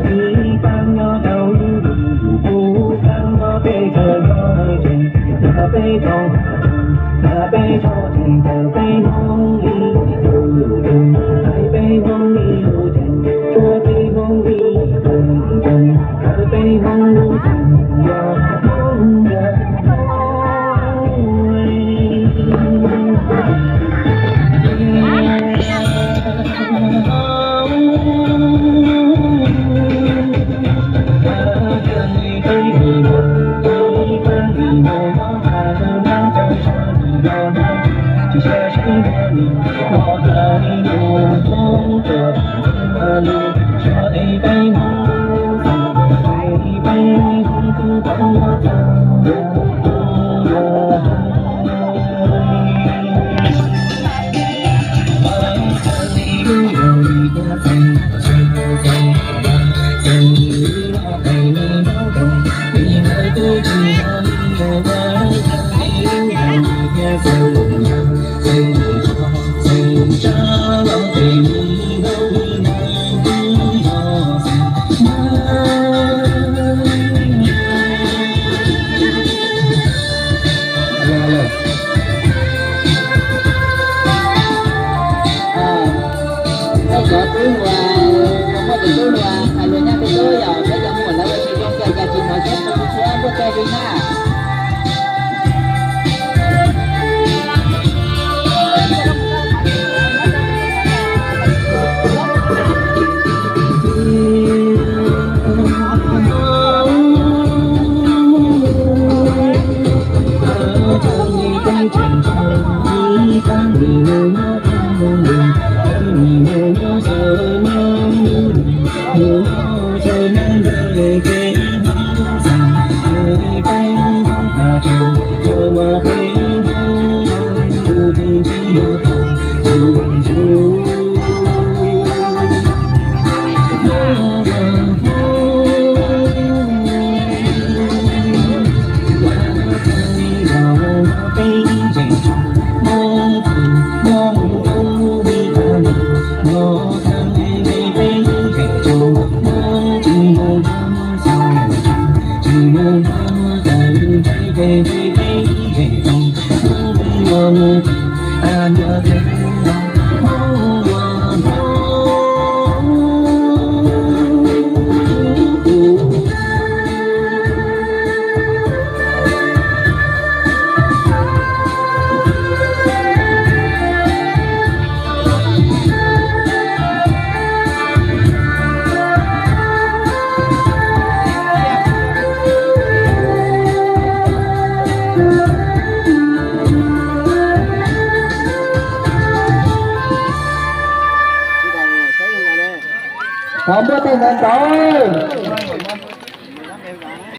Cov tub hluas, cov muaj tus tub hluas hais lus nyab tus tub yom, peb cov muam lawv ua tsis zoo ces yog tsis hnov siab tu siab npuaj teg li na. Thov npuaj teg ntawd ntawd.